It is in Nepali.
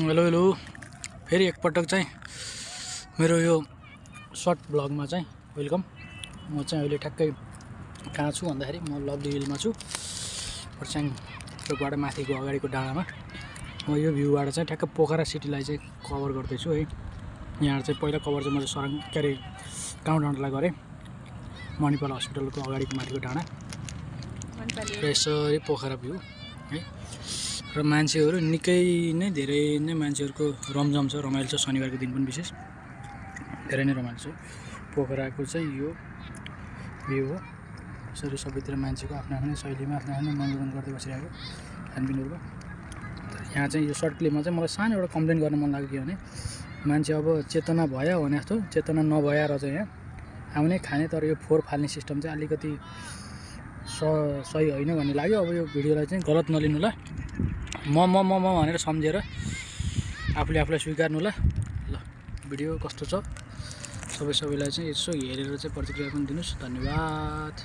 हेलो हेलो फेरि एकपटक चाहिँ मेरो यो सर्ट ब्लगमा चाहिँ वेलकम। म चाहिँ अहिले ठ्याक्कै कहाँ छु भन्दाखेरि म लभली हिलमा छु। खरसाङ चोकबाट माथिको अगाडिको डाँडामा म यो भ्यूबाट चाहिँ ठ्याक्क पोखरा सिटीलाई चाहिँ कभर गर्दैछु है। यहाँ चाहिँ पहिला कभर चाहिँ मैले सरङ के अरे काउन्टाउनलाई गरेँ, मणिपाल हस्पिटलको अगाडिको माथिको डाँडा र यसरी पोखरा भ्यू है। र मान्छेहरू निकै नै धेरै नै मान्छेहरूको रमझम छ, रमाइलो छ। शनिबारको दिन पनि विशेष धेरै नै रमाइलो छ। पोखराको चाहिँ यो भ्यू हो। यसरी सबैतिर मान्छेको आफ्नो आफ्नो शैलीमा आफ्नो आफ्नो मनोरञ्जन गर्दै बसिरहेको खानपिनहरूको। यहाँ चाहिँ यो सर्ट क्लिपमा चाहिँ मलाई सानो एउटा कम्प्लेन गर्न मन लाग्यो के भने मान्छे अब चेतना भयो भने जस्तो चेतना नभएर चाहिँ यहाँ आउने खाने, तर यो फोहोर फाल्ने सिस्टम चाहिँ अलिकति सही होइन भन्ने लाग्यो। अब यो भिडियोलाई चाहिँ गलत नलिनु ल, म भनेर सम्झेर आफूले आफूलाई स्वीकार्नु ल। भिडियो कस्तो छ सबैलाई चाहिँ यसो हेरेर चाहिँ प्रतिक्रिया पनि दिनुहोस्। धन्यवाद।